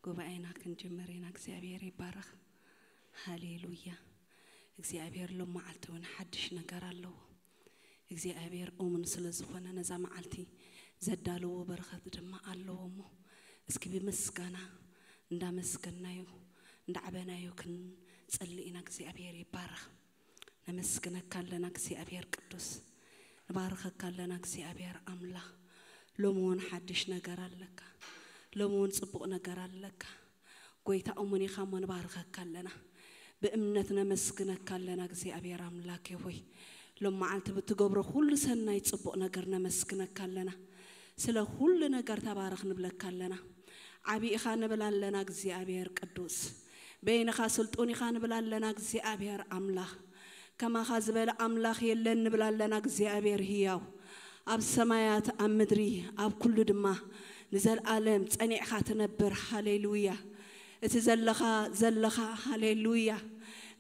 ጉባኤና ክንጅምር ኢና። እግዚኣብሔር ይባረኽ። ሃሌሉያ። እግዚኣብሔር ሎም መዓልቲ እውን ሓድሽ ነገር ኣለዎ። እግዚኣብሔር እሙን ስለ ዝኾነ ነዛ መዓልቲ ዘዳለዎ በረኸት ድማ ኣለዎ። እሞ እስኪ ብምስጋና እንዳመስገናዮ እንዳዓበናዮ ክንጸሊ ኢና። እግዚኣብሔር ይባረኽ። ነመስግነካ ኣለና እግዚኣብሔር ቅዱስ። ንባርኸካ ኣለና እግዚኣብሔር ኣምላኽ። ሎም እውን ሓድሽ ነገር ኣለካ። ሎም እውን ጽቡቕ ነገር ኣለካ። ጎይታ እሙን ኢኻ እሞ ንባርኸካ ኣለና። ብእምነት ነመስግነካ ኣለና እግዚኣብሔር ኣምላኬ ሆይ። ሎም መዓልቲ ብትገብሮ ኩሉ ሰናይ ጽቡቕ ነገር ነመስግነካ ኣለና። ስለ ኩሉ ነገር ተባረኽ ንብለካ ኣለና። ዓቢ ኢኻ ንብል ኣለና እግዚኣብሔር ቅዱስ። በይንኻ ስልጡን ኢኻ ንብል ኣለና እግዚኣብሔር ኣምላኽ። ከማኻ ዝበለ ኣምላኽ የለን ንብል ኣለና እግዚኣብሔር ህያው። ኣብ ሰማያት ኣብ ምድሪ ኣብ ኩሉ ድማ ንዘልኣለም ጸኒዕኻ ትነብር። ሃሌሉያ። እቲ ዘለኻ ዘለኻ ሃሌሉያ።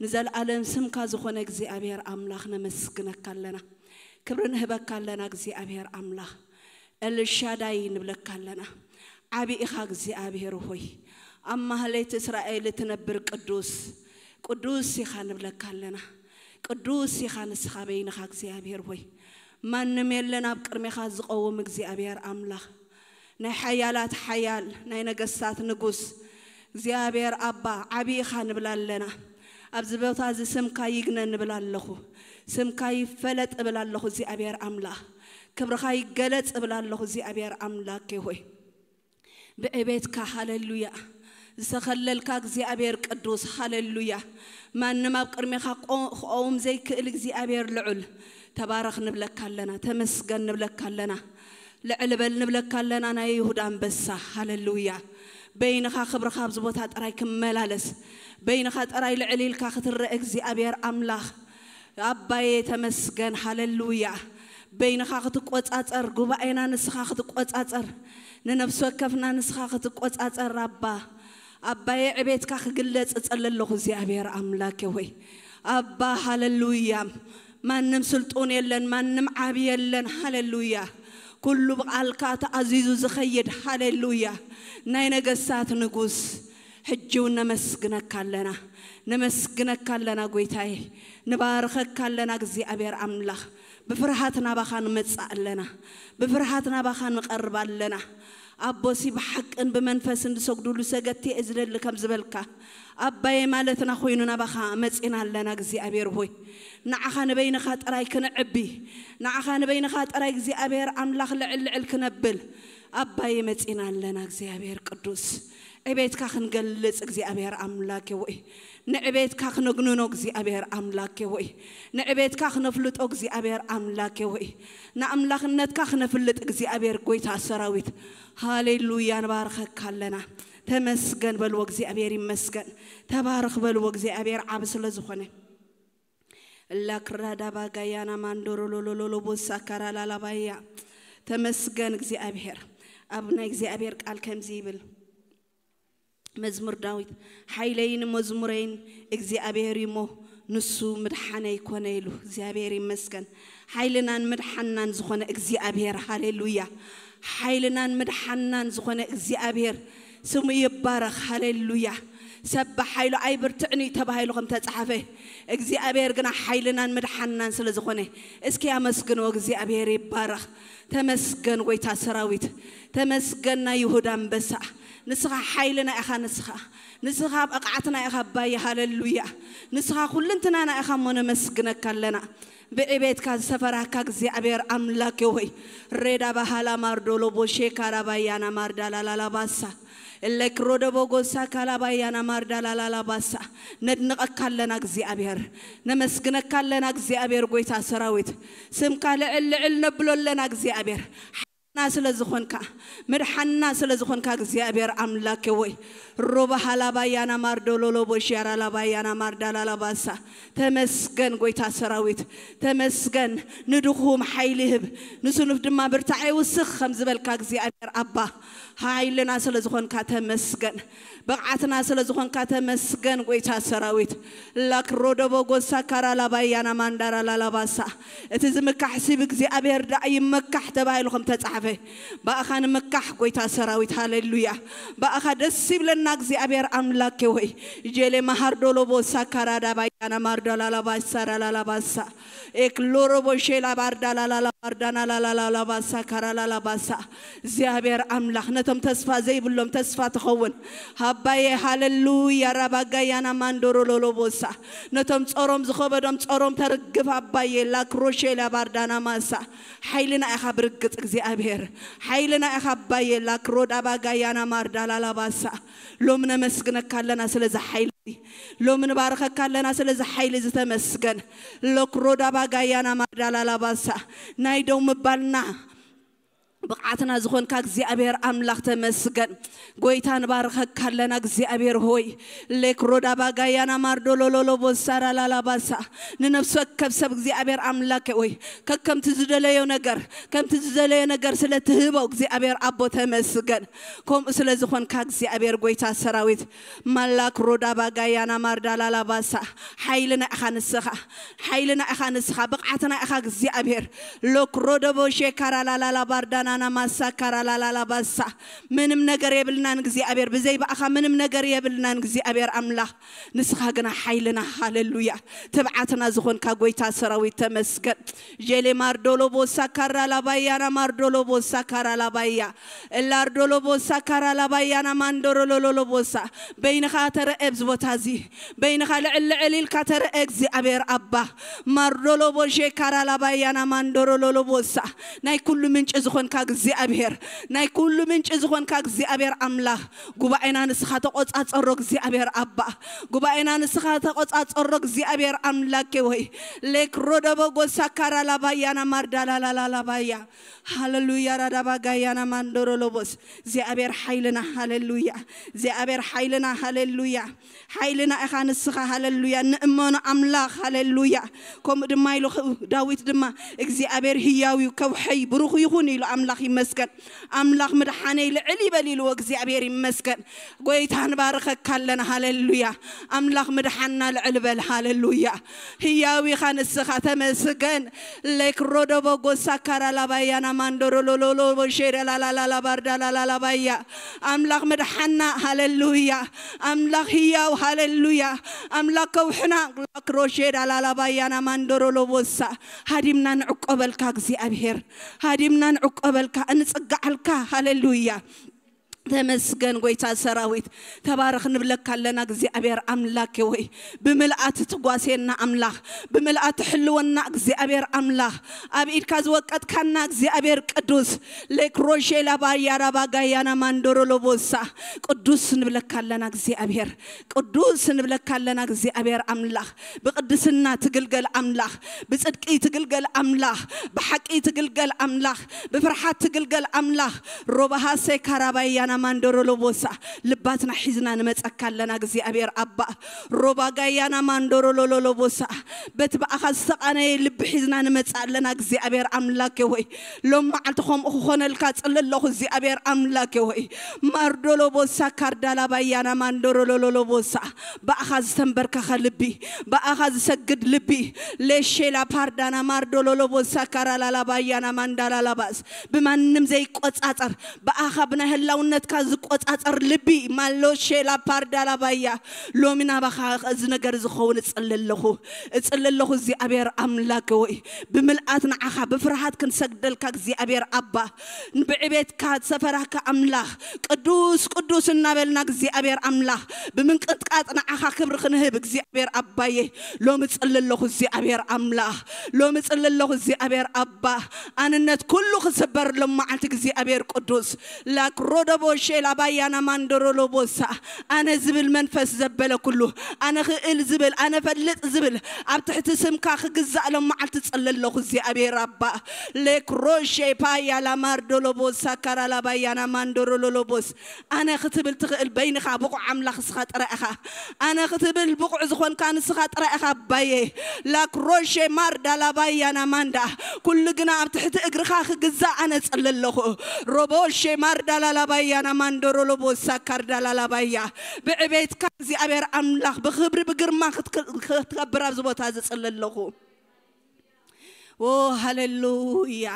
ንዘልኣለም ስምካ ዝኾነ እግዚኣብሔር ኣምላኽ ነመስግነካ ኣለና። ክብሪ ንህበካ ኣለና እግዚኣብሔር ኣምላኽ። ኤልሻዳይ ንብለካ ኣለና። ዓቢ ኢኻ እግዚኣብሔር ሆይ። ኣብ ማህሌት እስራኤል እትነብር ቅዱስ ቅዱስ ኢኻ ንብለካ ኣለና። ቅዱስ ኢኻ ንስኻ በይንኻ እግዚኣብሔር ሆይ። ማንም የለን ኣብ ቅድሜኻ ዝቐውም እግዚኣብሔር ኣምላኽ። ናይ ሓያላት ሓያል ናይ ነገስታት ንጉስ እግዚኣብሔር ኣባ ዓቢ ኢኻ ንብል ኣለና። ኣብዚ ቦታ እዚ ስምካ ይግነ ንብል ኣለኹ። ስምካ ይፈለጥ እብል ኣለኹ እግዚኣብሔር ኣምላኽ። ክብርኻ ይገለጽ እብል ኣለኹ እግዚኣብሔር ኣምላኬ ሆይ። ብዕቤትካ ሃሌሉያ። ዝተኸለልካ እግዚኣብሔር ቅዱስ ሃሌሉያ። ማንም ኣብ ቅድሜኻ ቆ- ክቐውም ዘይክእል እግዚኣብሔር ልዑል። ተባረኽ ንብለካ ኣለና። ተመስገን ንብለካ ኣለና። ልዕል በል ንብለካ ኣለና ናይ ይሁዳ ኣንበሳ ሃሌሉያ። በይንኻ ክብርኻ ኣብዚ ቦታ ጥራይ ክመላለስ። በይንኻ ጥራይ ልዕል ኢልካ ክትረአ እግዚኣብሔር ኣምላኽ። ኣባዬ ተመስገን ሃሌሉያ። በይንኻ ክትቆጻጸር ጉባኤና ንስኻ ክትቆጻጸር ንነፍሲ ወከፍና ንስኻ ክትቆጻጸር ኣባ ኣባዬ ዕቤትካ ክግለጽ እጸሊ ኣለኹ እግዚኣብሔር ኣምላኬ ሆይ። ኣባ ሃሌሉያ። ማንም ስልጡን የለን ማንም ዓቢ የለን ሃሌሉያ። ኩሉ ብቓልካ ተኣዚዙ ዝኸይድ ሃሌሉያ። ናይ ነገስታት ንጉስ ሕጂ እውን ነመስግነካ ኣለና። ነመስግነካ ኣለና ጎይታዬ። ንባርኸካ ኣለና እግዚኣብሔር ኣምላኽ። ብፍርሃት ናባኻ ንመጽእ ኣለና። ብፍርሃት ናባኻ ንቐርብ ኣለና። ኣቦሲ ብሓቅን ብመንፈስን ዝሰግዱሉ ሰገድቲ እየ ዝደሊ ከም ዝበልካ ኣባዬ ማለትና ኮይኑ ናባኻ መጺና ኣለና እግዚኣብሔር ሆይ። ንዓኻ ንበይንኻ ጥራይ ክንዕቢ ንዓኻ ንበይንኻ ጥራይ እግዚኣብሔር ኣምላኽ ልዕል ልዕል ክነብል ኣባዬ መጺና ኣለና እግዚኣብሔር ቅዱስ። ዕቤትካ ክንገልጽ እግዚኣብሔር ኣምላኬ ሆይ። ንዕቤትካ ክነግንኖ እግዚኣብሔር ኣምላኬ ሆይ። ንዕቤትካ ክነፍልጦ እግዚኣብሔር ኣምላኬ ሆይ። ንኣምላኽነትካ ክነፍልጥ እግዚኣብሔር ጎይታ ሰራዊት። ሃሌሉያ ንባርኸካ ኣለና። ተመስገን በልዎ እግዚኣብሔር ይመስገን። ተባረኽ በልዎ እግዚኣብሔር ዓቢ ስለ ዝኾነ። እላ ክራዳ ባጋያና ማንዶሮ ሎሎሎሎ ቦሳ ካራላላባያ። ተመስገን እግዚኣብሔር። ኣብ ናይ እግዚኣብሔር ቃል ከምዚ ይብል። መዝሙር ዳዊት ሓይለይን መዝሙረይን እግዚኣብሔር እዩ እሞ ንሱ ምድሓነይ ኮነ ኢሉ እግዚኣብሔር ይመስገን። ሓይልናን ምድሓናን ዝኾነ እግዚኣብሔር ሃሌሉያ። ሓይልናን ምድሓናን ዝኾነ እግዚኣብሔር ስሙ ይባረኽ ሃሌሉያ። ሰብ ብሓይሉ ኣይብርትዕን እዩ ተባሂሉ ከም ተጻሓፈ እግዚኣብሔር ግና ሓይልናን ምድሓናን ስለ ዝኾነ እስኪ ኣመስግንዎ እግዚኣብሔር ይባረኽ። ተመስገን ጎይታ ሰራዊት። ተመስገን ናይ ይሁዳ ኣንበሳ። ንስኻ ሓይልና ኢኻ ንስኻ ንስኻ ብቕዓትና ኢኻ ኣባይ ሃሌሉያ። ንስኻ ኩልንትናና ኢኻ እሞ ነመስግነካ ኣለና። ብዕቤትካ ዝሰፈራካ እግዚኣብሔር ኣምላክ ሆይ። ሬዳ ባሃላ ማርዶሎ ቦሼ ካራባያና ማርዳላላላባሳ እለክ ሮደቦ ጎሳ ካላባያና ማርዳላላላባሳ። ነድንቐካ ኣለና እግዚኣብሔር። ነመስግነካ ኣለና እግዚኣብሔር ጎይታ ሰራዊት። ስምካ ልዕል ልዕል ነብሎ ኣለና እግዚኣብሔር። ሓና ስለ ዝኾንካ ምድሓና ስለ ዝኾንካ እግዚኣብሔር ኣምላክ ወይ። ሮባ ሃላባያና ማርዶሎሎ ቦሽያራ ላባያና ማርዳላላባሳ። ተመስገን ጎይታ ሰራዊት። ተመስገን። ንድኹም ሓይሊ ህብ ንስኑፍ ድማ ብርታዕ ይውስኽ ከም ዝበልካ እግዚኣብሔር ኣባ ሓይልና ስለ ዝኾንካ ተመስገን። ብቕዓትና ስለ ዝኾንካ ተመስገን ጎይታ ሰራዊት። ላክሮደቦ ጎሳ ካራላባያና ማንዳራላላባሳ። እቲ ዝምካሕ ሲ ብእግዚኣብሔር ደኣ ይመካሕ ተባሂሉ ከም ተጻሕፈ ብኣኻ ንምካሕ ጎይታ ሰራዊት፣ ሃሌሉያ። ብኣኻ ደስ ይብለና እግዚኣብሔር ኣምላኬ ሆይ። ጀሌ ማሃርዶሎቦሳ ካራዳ ባያና ማርዳላላ ባሳ ራላላ ባሳ ኤክሎሮቦ ሼላ ባርዳላላላ ባርዳና ላላላላ ባሳ ካራላላ ባሳ። እግዚኣብሔር ኣምላኽ ነቶም ተስፋ ዘይብሎም ተስፋ ትኸውን። ሃባዬ ሃሌሉያ ራባጋያና ማንዶሮሎሎቦሳ። ነቶም ጾሮም ዝኸበዶም ጾሮም ተርግፍ ኣባዬ ላክሮሼላ ባርዳና ማሳ። ሓይልና ኢኻ ብርግጽ እግዚኣብሔር። ሓይልና ኢኻ ኣባዬ ላክሮዳ ባጋያና ማርዳላላ ባሳ። ሎም ነመስግነካ ኣለና ስለዚ ሓይሊ። ሎም ንባርኸካ ኣለና ስለዚ ሓይሊ ዝተመስገን። ሎክሮዳ ባጋያና ማርዳላላ ባሳ። ናይ ደው ምባልና ብቕዓትና ዝኾንካ እግዚኣብሔር ኣምላኽ ተመስገን። ጎይታ ንባርኸካ ኣለና እግዚኣብሔር ሆይ። ሌክሮዳ ባጋያና ማርዶሎሎሎ ቦሳራ ላላባሳ። ንነፍሲ ወከፍ ሰብ እግዚኣብሔር ኣምላክ ሆይ፣ ከከምቲ ዝደለዮ ነገር፣ ከምቲ ዝደለዮ ነገር ስለ ትህቦ እግዚኣብሔር ኣቦ ተመስገን። ከምኡ ስለ ዝኾንካ እግዚኣብሔር ጎይታ ሰራዊት፣ ማላክ ሮዳ ባጋያና ማርዳ ላላባሳ። ሓይልና ኢኻ ንስኻ፣ ሓይልና ኢኻ ንስኻ፣ ብቕዓትና ኢኻ እግዚኣብሔር። ሎክ ሮደቦ ሼካራ ላላላ ባርዳናና ማሳ ካራ ላላላ ባሳ። ምንም ነገር የብልናን እግዚኣብሔር፣ ብዘይ ብኣኻ ምንም ነገር የብልናን እግዚኣብሔር ኣምላኽ። ንስኻ ግና ሓይልና፣ ሃሌሉያ፣ ትብዓትና ዝኾንካ ጎይታ ሰራዊት ተመስገን። ጄሌ ማርዶሎ ቦሳ ካራ ላባያና ማርዶሎ ቦሳ ካራ ላባያ፣ እላርዶሎ ቦሳ ካራ ላባያና ማንዶሮሎሎሎ ቦሳ። በይንኻ ተረአ ኣብዚ ቦታ እዚ፣ በይንኻ ልዕል ልዕል ኢልካ ተረአ እግዚኣብሔር ኣባ። ማርዶሎ ቦሼ ካራ ላባያና ማንዶሮሎሎ ቦሳ። ናይ ኩሉ ምንጪ ዝኾንካ እግዚኣብሔር፣ ናይ ኩሉ ምንጪ ዝኾንካ እግዚኣብሔር ኣምላኽ፣ ጉባኤና ንስኻ ተቆጻጸሮ እግዚኣብሔር ኣባ። ጉባኤና ንስኻ ተቆጻጸሮ እግዚኣብሔር ኣምላኬ ወይ። ሌክ ሮደቦ ጎሳ ካራ ላባያና ማርዳ ላላላላባያ። ሃሌሉያ ራዳባ ጋያና ማንዶሮ ሎቦስ። እግዚኣብሔር ሓይልና፣ ሃሌሉያ። እግዚኣብሔር ሓይልና፣ ሃሌሉያ። ሓይልና ኢኻ ንስኻ፣ ሃሌሉያ። ንእመኖ ኣምላኽ፣ ሃሌሉያ። ከምኡ ድማ ኢሉ ኽ-፣ ዳዊት ድማ እግዚኣብሔር ህያው እዩ፣ ከውሐይ ብሩኽ ይኹን ኢሉ ኣምላኽ ይመስገን። ኣምላኽ ምድሓነይ ልዕል ይበል ኢልዎ፣ እግዚኣብሔር ይመስገን። ጎይታ ንባርኸካ ኣለና፣ ሃሌሉያ። ኣምላኽ ምድሓንና ልዕል በል፣ ሃሌሉያ። ህያው ኢኻ ንስኻ፣ ተመስገን። ሌክ ሮዶቦ ጎሳ ካራ ላባያና ማንዶሮ ሎሎሎ ቦሼ ላላላላ ባርዳ ላላላባያ። ኣምላኽ ምድሓና፣ ሃሌሉያ። ኣምላኽ ህያው፣ ሃሌሉያ። ኣምላኽ ከውሕና፣ ላክ ሮሼ ላላላባያና ማንዶሮ ሎቦሳ። ሃዲምና ንዕቆበልካ እግዚኣብሔር፣ ሃዲምና ንዕቆበልካ፣ እንጽጋዓልካ፣ ሃሌሉያ። ተመስገን ጎይታ ሰራዊት፣ ተባረኽ ንብለካ ኣለና እግዚኣብሔር ኣምላኬ ወይ። ብምልኣት ትጓሴና ኣምላኽ፣ ብምልኣት ትሕልወና እግዚኣብሔር ኣምላኽ፣ ኣብ ኢድካ ዝወቀጥካና እግዚኣብሔር ቅዱስ። ሌክ ሮሼ ላባያ ራባ ጋያና ማንዶሮ ሎቦሳ። ቅዱስ ንብለካ ኣለና እግዚኣብሔር፣ ቅዱስ ንብለካ ኣለና እግዚኣብሔር ኣምላኽ። ብቅድስና ትግልገል ኣምላኽ፣ ብጽድቂ ትግልገል ኣምላኽ፣ ብሓቂ ትግልገል ኣምላኽ፣ ብፍርሓት ትግልገል ኣምላኽ። ሮባሃሴ ካራባያና ማንዶሮ ሎቦሳ። ልባትና ሒዝና ንመጸካ ኣለና እግዚኣብሔር ኣባ። ሮባ ጋያና ማንዶሮ ሎሎሎቦሳ። በቲ ብኣኻ ዝተቓነየ ልቢ ሒዝና ንመጽእ ኣለና እግዚኣብሔር ኣምላኬ ወይ። ሎም መዓልቲ ከምኡ ክኾነልካ ጽለ ኣለኹ እግዚኣብሔር ኣምላኬ ወይ። ማርዶሎ ቦሳ ካርዳላ ባያና ማንዶሮ ሎሎሎ ቦሳ። ብኣኻ ዝተንበርከኸ ልቢ፣ ብኣኻ ዝሰግድ ልቢ። ሌሼላ ፓርዳና ማርዶሎ ሎቦሳ ካራላላ ባያና ማንዳላላ ባስ። ብማንም ዘይቆጻጸር፣ ብኣኻ ብናይ ህላውነትካ ዝቆጻጸር ልቢ። ማሎ ሼላ ፓርዳላ ባያ። ሎሚ ናባኻ እዚ ነገር ዝኸውን እጽሊ ኣለኹ፣ እጽሊ ኣለኹ እግዚኣብሔር ኣምላክ ወይ። ብምልኣት ንዓኻ ብፍርሃት ክንሰግደልካ እግዚኣብሔር ኣባ። ብዕቤትካ ዝሰፈራካ ኣምላኽ፣ ቅዱስ ቅዱስ እናበልና እግዚኣብሔር ኣምላኽ ብምንቅጥቃጥ ንዓኻ ክብሪ ክንህብ እግዚኣብሔር ኣባየ። ሎሚ ጽሊ ኣለኹ እግዚኣብሔር ኣምላኽ፣ ሎሚ ጽሊ ኣለኹ እግዚኣብሔር ኣባ። ኣንነት ኩሉ ክስበር ሎም መዓልቲ እግዚኣብሔር ቅዱስ። ላክ ሮደቦ ሼላ ባያና ማንዶሮ ሎቦሳ። ኣነ ዝብል መንፈስ ዘበለ ኩሉ፣ ኣነ ክእል ዝብል፣ ኣነ ፈልጥ ዝብል፣ ኣብ ትሕቲ ስምካ ክግዛእ ሎም መዓልቲ ጽሊ ኣለኹ እግዚኣብሔር ኣባ። ሌክ ሮሼ ፓያ ላማርዶ ሎቦሳ ካራላ ባያና ማንዶሮ ሎሎቦስ። ኣነ ክትብል ትኽእል በይንኻ ብቑዕ ኣምላኽ ንስኻ ጥራይ ኢኻ። ኣነ ክትብል ብቑዕ ዝኾንካ ንስኻ ጥራይ ኢኻ ኣባየ። ላክ ሮሼ ማርዳ ላባያና ማንዳ። ኩሉ ግና ኣብ ትሕቲ እግርኻ ክግዛእ ኣነ ጽሊ ኣለኹ። ሮቦሼ ማርዳ ላላባያና ማንዶሮ ሎቦሳ ካርዳ ላላባያ። ብዕቤትካ እግዚኣብሔር ኣምላኽ ብኽብሪ ብግርማ ክትክ-፣ ክትከብር ኣብዚ ቦታ እዚ ጽሊ ኣለኹ። ኦ ሃሌሉያ።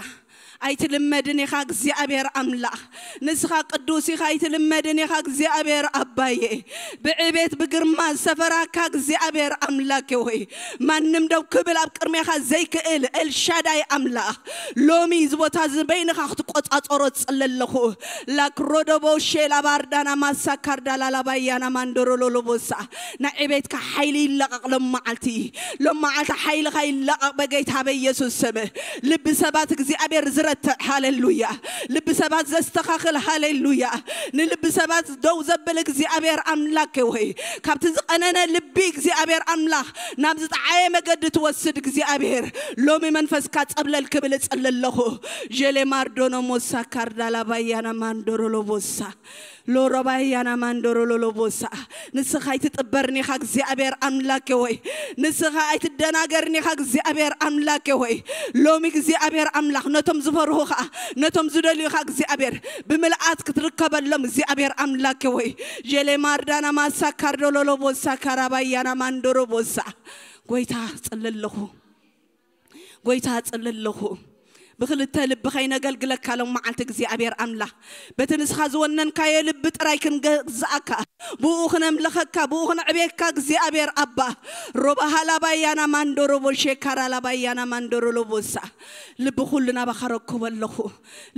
ኣይትልመድን ኢኻ እግዚኣብሔር ኣምላኽ። ንስኻ ቅዱስ ኢኻ፣ ኣይትልመድን ኢኻ እግዚኣብሔር ኣባዬ። ብዕቤት ብግርማ ዝሰፈራካ እግዚኣብሔር ኣምላኬ ሆይ፣ ማንም ደው ክብል ኣብ ቅድሜኻ ዘይክእል ኤልሻዳይ ኣምላኽ፣ ሎሚ እዚ ቦታ እዚ በይንኻ ክትቆጻጸሮ ዝጽሊ ኣለኹ። ላክሮዶቦ ሼላ ባርዳና ማሳ ካርዳላላ ባያና ማንዶሮሎሎቦሳ። ናይ ዕቤትካ ሓይሊ ይለቐቕ ሎም መዓልቲ። ሎም መዓልቲ ሓይልኻ ይለቐቕ በጌታ በኢየሱስ ስም። ልቢ ሰባት እግዚኣብሔር ዝረትዕ፣ ሃሌሉያ። ልቢ ሰባት ዘስተኻኽል፣ ሃሌሉያ። ንልቢ ሰባት ደው ዘብል እግዚኣብሔር ኣምላኬ ሆይ፣ ካብቲ ዝቐነነ ልቢ እግዚኣብሔር ኣምላኽ ናብ ዝጠዓየ መገዲ ትወስድ እግዚኣብሔር፣ ሎሚ መንፈስካ ጸብለል ክብል እጽሊ ኣለኹ። ዤሌ ማርዶኖ ሞሳ ካርዳላ ባያና ማንዶሮሎቦሳ። ሎሮባያና ማንዶሮሎሎቦሳ። ንስኻ ኣይትጥበርን ኢኻ እግዚኣብሔር ኣምላኬ ሆይ። ንስኻ ኣይትደናገርን ኢኻ እግዚኣብሔር ኣምላኬ ሆይ። ሎሚ እግዚኣብሔር ኣምላኽ ነቶም ዝፈርሁኻ፣ ነቶም ዝደልዩኻ እግዚኣብሔር ብምልኣት ክትርከበሎም እግዚኣብሔር ኣምላኬ ሆይ። ዤሌ ማርዳና ማሳ ካርዶሎሎቦሳ ካራባያና ማንዶሮቦሳ። ጎይታ እጽሊ ኣለኹ። ጎይታ እጽሊ ኣለኹ። ብኽልተ ልቢ ከይነገልግለካ ሎም መዓልቲ እግዚኣብሔር ኣምላኽ፣ በቲ ንስኻ ዝወነንካዮ ልቢ ጥራይ ክንገዝኣካ፣ ብኡ ክነምልኸካ፣ ብኡ ክነዕብየካ እግዚኣብሔር ኣባ። ሮባ ሃላባያና ማንዶሮቦ ሼካራ ላባያና ማንዶሮሎቦሳ። ልቢ ኩሉ ናባኻ ረክቦ ኣለኹ።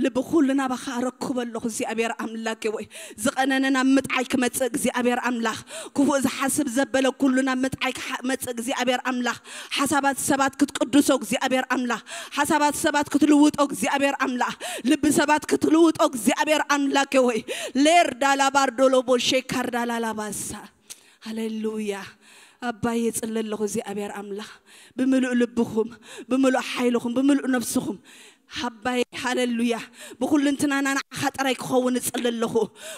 ልቢ ኩሉ ናባኻ ረክቦ ኣለኹ እግዚኣብሔር ኣምላኬ ወይ። ዝቐነነ ናብ ምጥዓይ ክመጽእ እግዚኣብሔር ኣምላኽ። ክፉእ ዝሓስብ ዘበለ ኩሉ ናብ ምጥዓይ ክመጽእ እግዚኣብሔር ኣምላኽ። ሓሳባት ሰባት ክትቅድሶ እግዚኣብሔር ኣምላኽ። ሓሳባት ሰባት ክትልውጦ እግዚኣብሔር ኣምላኽ። ልቢ ሰባት ክትልውጦ እግዚኣብሔር ኣምላኬ ወይ። ሌር ዳላ ባርዶሎቦ ሼካር ዳላ ላባሳ። ሃሌሉያ። ኣባዬ እጽሊ ኣለኹ እግዚኣብሔር ኣምላኽ፣ ብምሉእ ልብኹም፣ ብምሉእ ሓይልኹም፣ ብምሉእ ነፍስኹም ኣባዬ፣ ሃሌሉያ። ብኹልንትናና ንዓኻ ጥራይ ክኸውን እጽሊ ኣለኹ።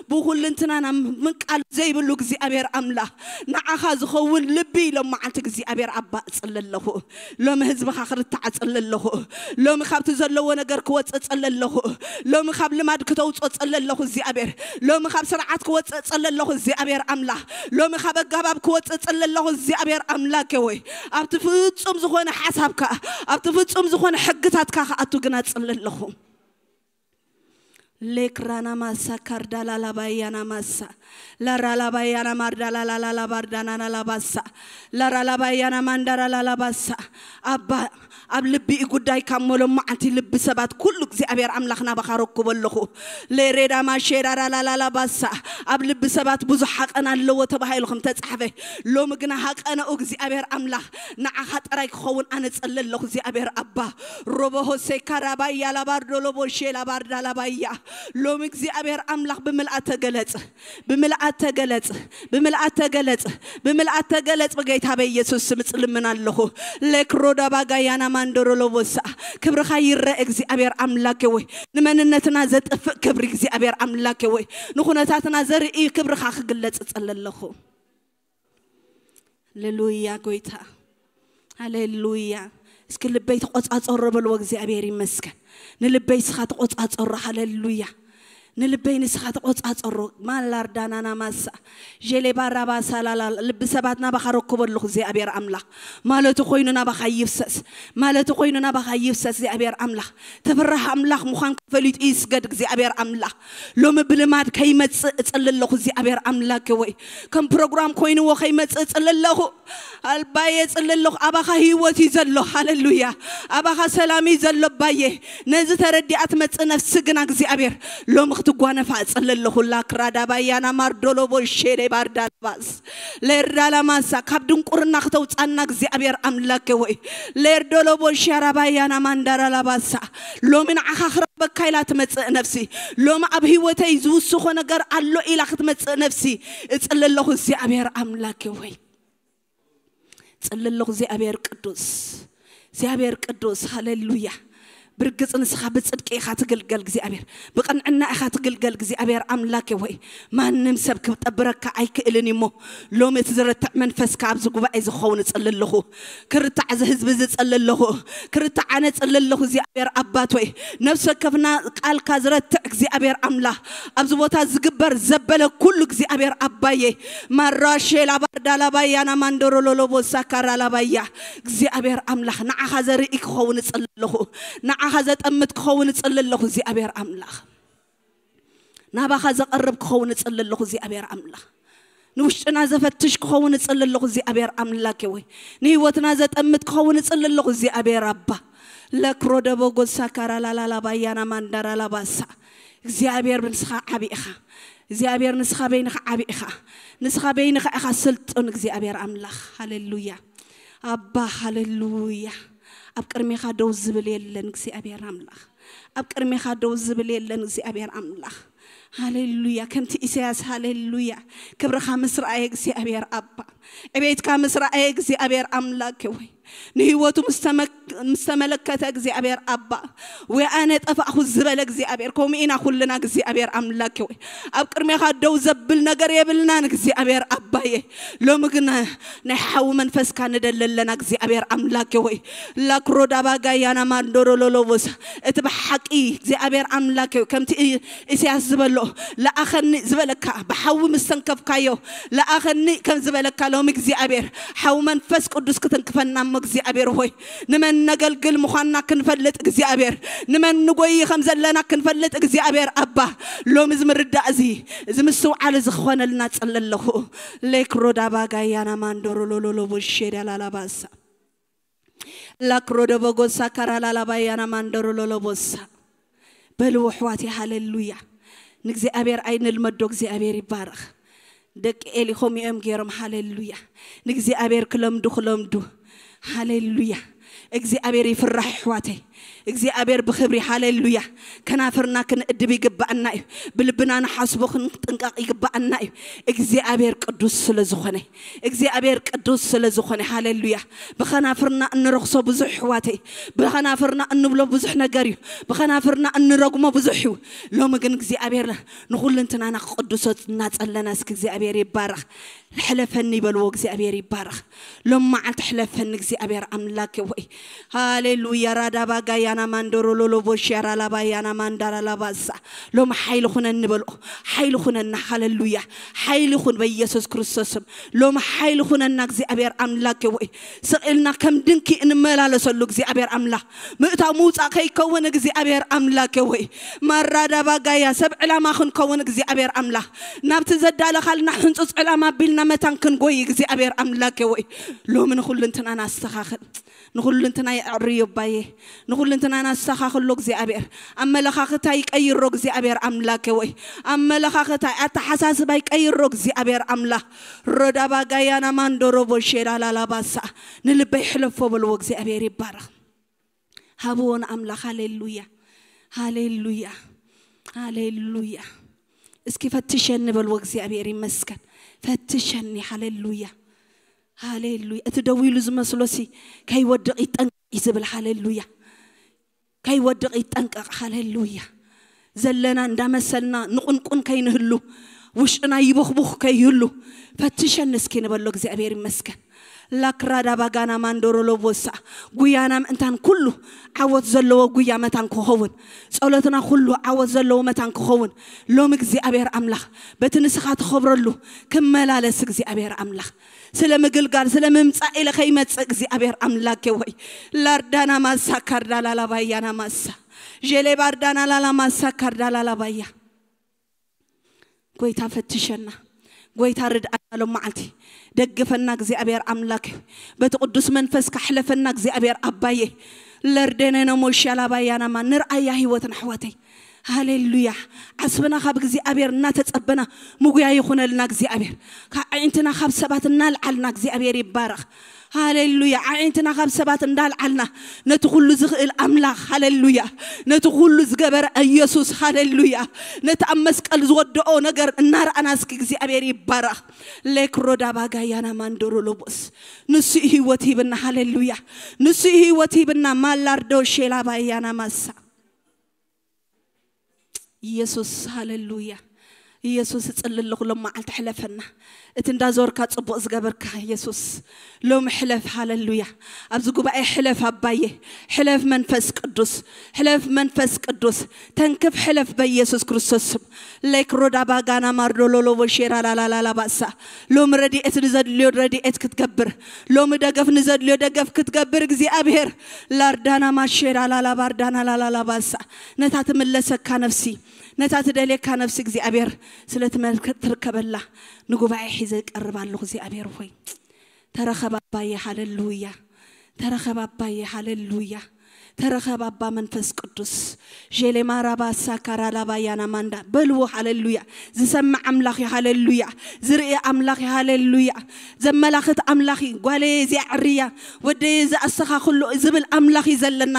ብኹልንትናና ምንቃል ዘይብሉ እግዚኣብሔር ኣምላኽ፣ ንዓኻ ዝኸውን ልቢ ኢሎም መዓልቲ እግዚኣብሔር ኣባ እጽሊ ኣለኹ። ሎሚ ህዝብኻ ክርታዕ እጽሊ ኣለኹ። ሎሚ ካብቲ ዘለዎ ነገር ክወጽእ እጽሊ ኣለኹ። ሎሚ ካብ ልማድ ክተውጽኦ እጽሊ ኣለኹ እግዚኣብሔር። ሎሚ ካብ ስርዓት ክወጽእ እጽሊ ኣለኹ እግዚኣብሔር ኣምላኽ። ሎሚ ካብ ኣጋባብ ክወጽእ እጽሊ ኣለኹ እግዚኣብሔር ኣምላኬ ወይ። ኣብቲ ፍጹም ዝኾነ ሓሳብካ፣ ኣብቲ ፍጹም ዝኾነ ሕግታትካ ክኣቱ ግና እጽሊ ኣለኹ። ሌክራና ማሳ ካርዳላ ላባያና ማሳ ላራ ላባያና ማርዳላ ላላ ላባርዳና ላባሳ ላራ ላባያና ማንዳራ ላላባሳ። ኣባ፣ ኣብ ልቢ እዩ ጉዳይ ካብ መሎም መዓልቲ ልቢ ሰባት ኩሉ እግዚኣብሔር ኣምላኽ ናባኻ ረክቦ ኣለኹ። ሌሬዳ ማሼራራ ላላላባሳ። ኣብ ልቢ ሰባት ብዙሕ ሃቀን ኣለዎ ተባሂሉ ከም ተጻሕፈ፣ ሎሚ ግና ሃቀነኡ እግዚኣብሔር ኣምላኽ ንዓኻ ጥራይ ክኸውን ኣነ ጸሊ ኣለኹ እግዚኣብሔር ኣባ። ሮቦ ሆሴ ካራባያ ላባርዶ ሎቦ ሼ ላባርዳ ላባያ። ሎሚ እግዚኣብሔር ኣምላኽ ብምልኣት ተገለጽ፣ ብምልኣት ተገለጽ፣ ብምልኣት ተገለጽ፣ ብምልኣት ተገለጽ። ብጌታ በኢየሱስ ስም እጽልምን ኣለኹ። ሌክሮዳ ባጋያና ማንዶሮ ሎቦሳ። ክብርኻ ይረአ እግዚኣብሔር ኣምላኬ ወይ። ንመንነትና ዘጥፍእ ክብሪ እግዚኣብሔር ኣምላኬ ወይ። ንኹነታትና ዘርኢ ክብርኻ ክግለጽ እጸሊ ኣለኹ። ሃሌሉያ ጎይታ፣ ሃሌሉያ። እስኪ ልበይ ተቆጻጸሮ በልዎ። እግዚኣብሔር ይመስገን። ንልበይ ስኻ ተቆጻጸሮ። ሃሌሉያ። ንልበይ ንስኻ ተቆጻጸሮ። ማላርዳናና ማሳ ዤሌ ባራባሳ ላላ። ልቢ ሰባት ናባኻ ረክቦ ኣለኹ እግዚኣብሔር ኣምላኽ። ማለቱ ኮይኑ ናባኻ ይፍሰስ፣ ማለቱ ኮይኑ ናባኻ ይፍሰስ እግዚኣብሔር ኣምላኽ። ተፈራህ ኣምላኽ ምዃንካ ፈሊጡ ይስገድ እግዚኣብሔር ኣምላኽ። ሎሚ ብልማድ ከይመጽእ እጽሊ ኣለኹ እግዚኣብሔር ኣምላኬ ወይ። ከም ፕሮግራም ኮይንዎ ከይመጽእ እጽሊ ኣለኹ። ኣባዬ እጽሊ ኣለኹ። ኣባኻ ህይወት እዩ ዘሎ። ሃሌሉያ። ኣባኻ ሰላም እዩ ዘሎ ኣባዬ። ነዚ ተረዲኣ ትመጽእ ነፍሲ ግና እግዚኣብሔር ሎሚ ክትጓነፋ እጽሊ ኣለኹ። ላክራዳ ባያና ማርዶሎቦ ሼሌ ባርዳላባስ ሌርዳላማሳ። ካብ ድንቁርና ክተውጻና እግዚኣብሔር ኣምላኬ ወይ። ሌርዶሎቦ ሻራባያና ማንዳራላባሳ። ሎሚ ንዓኻ ክረክበካ ኢላ ትመጽእ ነፍሲ። ሎሚ ኣብ ህይወተይ ዝውስኾ ነገር ኣሎ ኢላ ክትመጽእ ነፍሲ። እጽሊ ኣለኹ እግዚኣብሔር ኣምላኬ ወይ። እጽሊ ኣለኹ እግዚኣብሔር ቅዱስ፣ እግዚኣብሔር ቅዱስ። ሃሌሉያ። ብርግጽ ንስኻ ብጽድቂ ኢኻ ትግልገል እግዚኣብሔር፣ ብቕንዕና ኢኻ ትግልገል እግዚኣብሔር ኣምላኬ ወይ። ማንም ሰብ ክጠብረካ ኣይክእልን እሞ፣ ሎሚ እቲ ዝረትዕ መንፈስካ ኣብዚ ጉባኤ ዝኸውን እጽሊ ኣለኹ። ክርታዕ እዚ ህዝቢ እዚ እጽሊ ኣለኹ። ክርታዕ ኣነ እጽሊ ኣለኹ እግዚኣብሔር ኣባት ወይ። ነፍሲ ወከፍና ቃልካ ዝረትዕ እግዚኣብሔር ኣምላኽ፣ ኣብዚ ቦታ ዝግበር ዘበለ ኩሉ እግዚኣብሔር ኣባዬ። ማራሼ ላባርዳ ላባያና ማንዶሮ ሎሎቦሳ ካራ ላባያ። እግዚኣብሔር ኣምላኽ ንዓኻ ዘርኢ ክኸውን እጽሊ ኣለኹ። ንዓ ናባኻ ዘጠምት ክኸውን እጽሊ ኣለኹ እግዚኣብሔር ኣምላኽ። ናባኻ ዘቐርብ ክኸውን እጽሊ ኣለኹ እግዚኣብሔር ኣምላኽ። ንውሽጥና ዘፈትሽ ክኸውን እጽሊ ኣለኹ እግዚኣብሔር ኣምላኬ ወይ። ንህይወትና ዘጠምት ክኸውን እጽሊ ኣለኹ እግዚኣብሔር ኣባ። ለክሮ ደቦ ጎሳ ካራ ላላላ ባያና ማንዳራ ላባሳ። እግዚኣብሔር ንስኻ ዓቢ ኢኻ። እግዚኣብሔር ንስኻ በይንኻ ዓቢ ኢኻ። ንስኻ በይንኻ ኢኻ ስልጡን እግዚኣብሔር ኣምላኽ። ሃሌሉያ ኣባ ሃሌሉያ። ኣብ ቅድሜኻ ደው ዝብል የለን እግዚኣብሔር ኣምላኽ። ኣብ ቅድሜኻ ደው ዝብል የለን እግዚኣብሔር ኣምላኽ። ሃሌሉያ። ከምቲ ኢሳያስ ሃሌሉያ። ክብርኻ ምስ ረኣየ እግዚኣብሔር ኣባ፣ ዕቤትካ ምስ ረኣየ እግዚኣብሔር ኣምላኬ ወይ፣ ንህይወቱ ምስ ተመክ- ምስ ተመለከተ እግዚኣብሔር ኣባ፣ ወይ ኣነ ጠፋእኹ ዝበለ እግዚኣብሔር፣ ከምኡ ኢና ኩልና እግዚኣብሔር ኣምላኬ ወይ። ኣብ ቅድሜኻ ደው ዘብል ነገር የብልናን እግዚኣብሔር ኣባየ። ሎሚ ግን ናይ ሓዊ መንፈስካ ንደሊ ኣለና እግዚኣብሔር ኣምላኬ ወይ። ላክሮዳባ ጋያና ማንዶሮ ሎሎቦሳ። እቲ ብሓቂ እግዚኣብሔር ኣምላኬ ወይ፣ ከምቲ ኢ- ኢሳያስ ዝበሎ፣ ለኣኸኒ ዝበለካ ብሓዊ ምስ ተንከፍካዮ፣ ለኣኸኒ ከም ዝበለካ ሎሚ እግዚኣብሔር ሓዊ መንፈስ ቅዱስ ክትንክፈና እሞ እግዚኣብሔር ሆይ፣ ንመን ነገልግል ምዃንና ክንፈልጥ እግዚኣብሔር፣ ንመን ንጎይ ከም ዘለና ክንፈልጥ እግዚኣብሔር ኣባ፣ ሎሚ እዚ ምርዳእ እዚ፣ እዚ ምስትውዓል እዚ ክኾነልና ጽሊ ኣለኹ። ሌክሮዳባ ጋያና ማንዶሮ ሎሎሎቦ ሼዳ ላላባሳ። ላክሮደቦ ጎሳ ካራ ላላባያና ማንዶሮ ሎሎቦሳ። በልዎ ኣሕዋተይ ሃሌሉያ። ንእግዚኣብሔር ኣይንልመዶ እግዚኣብሔር ይባረኽ። ደቂ ኤሊ ከምኡ እዮም ገይሮም ሃሌሉያ። ንእግዚኣብሔር ክለምዱ ክለምዱ። ሃሌሉያ። እግዚኣብሔር ይፍራሕ ኣሕዋተይ። እግዚኣብሔር ብኽብሪ ሃሌሉያ። ከናፍርና ክንእድብ ይግባኣና እዩ። ብልብና ንሓስቦ ክንጥንቀቕ ይግባኣና እዩ። እግዚኣብሔር ቅዱስ ስለ ዝኾነ እግዚኣብሔር ቅዱስ ስለ ዝኾነ ሃሌሉያ። ብኸናፍርና እንረኽሶ ብዙሕ ኣሕዋተይ፣ ብኸናፍርና እንብሎ ብዙሕ ነገር እዩ። ብኸናፍርና እንረግሞ ብዙሕ እዩ። ሎሚ ግን እግዚኣብሔር ንኹልንትናና ክቅድሶ እናጸለና እስኪ እግዚኣብሔር ይባረኽ። ሕለፈኒ ይበልዎ እግዚኣብሔር ይባረኽ። ሎም መዓልቲ ሕለፈኒ እግዚኣብሔር ኣምላክ ወይ። ሃሌሉያ ራዳባ ጋያና ማንዶሮ ሎሎቦ ሸራ ላባያና ማንዳራ ላባሳ። ሎም ሓይሊ ኩነኒ በልኦ። ሓይሊ ኩነና ሃሌሉያ። ሓይሊ ኩን በኢየሱስ ክርስቶስም። ሎም ሓይሊ ኩነና እግዚኣብሔር ኣምላክ ወይ። ስቕ ኢልና ከም ድንኪ እንመላለሰሉ እግዚኣብሔር ኣምላኽ ምእታው ምውፃእ ከይከውን እግዚኣብሔር ኣምላክ ወይ። ማራዳባ ጋያ ሰብ ዕላማ ክንከውን እግዚኣብሔር ኣምላኽ ናብቲ ዘዳለኻልና ሕንፁፅ ዕላማ ኣቢልና መታን ክንጎይ እግዚኣብሔር ኣምላክ ወይ። ሎሚ ንኹልንትናና ኣስተኻኽል። ንኹልንትናይ ኣዕርዮ ኣባየ። ንኹልንትናና ኣስተኻኽሎ እግዚኣብሔር። ኣመለኻኽታይ ቀይሮ እግዚኣብሔር ኣምላክ ወይ። ኣመለኻኽታይ ኣተሓሳስባይ ቀይሮ እግዚኣብሔር ኣምላኽ። ሮዳባ ጋያና ማንዶሮ ቦሼ ላላላባሳ። ንልበይ ሕለፎ በልዎ እግዚኣብሔር ይባረኽ። ሃብዎ ንኣምላኽ። ሃሌሉያ ሃሌሉያ ሃሌሉያ። እስኪ ፈትሸኒ በልዎ እግዚኣብሔር ይመስገን። ፈትሸኒ። ሃሌሉያ ሃሌሉያ። እቲ ደው ኢሉ ዝመስሎሲ ከይወድቕ ይጠንቀቕ እዩ ዝብል። ሃሌሉያ። ከይወድቕ ይጠንቀቕ። ሃሌሉያ። ዘለና እንዳመሰልና ንቑንቁን ከይንህሉ፣ ውሽጥና ይቦኽቦኽ ከይህሉ ፈትሸኒ እስኪ ንበሎ። እግዚኣብሔር ይመስገን። ላክራዳ ባጋና ማንዶሮ ሎቦሳ። ጉያና ምእንታን ኩሉ ዓወት ዘለዎ ጉያ መታን ክኸውን፣ ጸሎትና ኩሉ ዓወት ዘለዎ መታን ክኸውን ሎም እግዚኣብሔር ኣምላኽ በቲ ንስኻ ትኸብረሉ ክመላለስ እግዚኣብሔር ኣምላኽ ስለ ምግልጋል ስለ ምምጻእ ኢለ ከይመጽእ እግዚኣብሔር ኣምላኬ ወይ። ላርዳና ማሳ ካርዳ ላላባያና ማሳ ጀሌ ባርዳና ላላ ማሳ ካርዳ ላላባያ። ጎይታ ፈትሸና። ጎይታ ርድኣና ሎም መዓልቲ። ደግፈና እግዚኣብሔር ኣምላክ። በቲ ቅዱስ መንፈስ ካሕለፈና እግዚኣብሔር ኣባዬ። ለርደነ ነሞሻ ላባያናማ ንርኣያ ህይወትና ኣሕዋተይ። ሃሌሉያ። ዓስብና ካብ እግዚኣብሔር እናተጸበና ምጉያ ይኹነልና እግዚኣብሔር። ካብ ኣዒንትና ካብ ሰባት እናልዓልና እግዚኣብሔር ይባረኽ። ሃሌሉያ። ኣዒንትና ካብ ሰባት እንዳልዓልና ነቲ ኩሉ ዝኽእል ኣምላኽ ሃሌሉያ፣ ነቲ ኩሉ ዝገበረ ኢየሱስ ሃሌሉያ፣ ነቲ ኣብ መስቀል ዝወደኦ ነገር እናረኣና እስኪ እግዚኣብሔር ይባረኽ። ሌክሮዳ ባጋያና ማንዶሮ ሎቦስ። ንሱ እዩ ህይወት ሂብና። ሃሌሉያ። ንሱ እዩ ህይወት ሂብና። ማላርዶ ሼላ ባያና ማሳ። ኢየሱስ ሃሌሉያ። ኢየሱስ እጽሊ ኣለኹ ሎም መዓልቲ ሕለፈና። እቲ እንዳዞርካ ጽቡቕ ዝገበርካ ኢየሱስ ሎም ሕለፍ። ሃሌሉያ። ኣብዚ ጉባኤ ሕለፍ ኣባዬ፣ ሕለፍ መንፈስ ቅዱስ፣ ሕለፍ መንፈስ ቅዱስ፣ ተንክፍ ሕለፍ በኢየሱስ ክርስቶስ ስም። ሌክ ሮዳ ባጋና ማርዶሎሎ ቦሼራ ላላላላ ባሳ። ሎም ረድኤት ንዘድልዮ ረድኤት ክትገብር፣ ሎም ደገፍ ንዘድልዮ ደገፍ ክትገብር እግዚኣብሔር። ላርዳና ማሼራ ላላ ባርዳና ላላላ ባሳ። ነታ ትምለሰካ ነፍሲ፣ ነታ ትደልየካ ነፍሲ እግዚኣብሔር ስለ ትመልከት ትርከበላ። ንጉባኤ ሒዘ እቀርብ ኣለኹ እግዚኣብሔር ሆይ። ተረኸብ ኣባዬ። ሃሌሉያ። ተረኸብ ኣባዬ። ሃሌሉያ። ተረኸብ ኣባ መንፈስ ቅዱስ። ዤሌማራ ባሳ ካራላ ባያና ማንዳ በልዎ። ሃሌሉያ። ዝሰምዕ ኣምላኽ እዩ። ሃሌሉያ። ዝርኢ ኣምላኽ እዩ። ሃሌሉያ። ዘመላኽት ኣምላኽ እዩ። ጓለየ እዚኣ ዕርያ፣ ወደየ እዚ ኣስተኻኽሎ ዝብል ኣምላኽ እዩ ዘለና።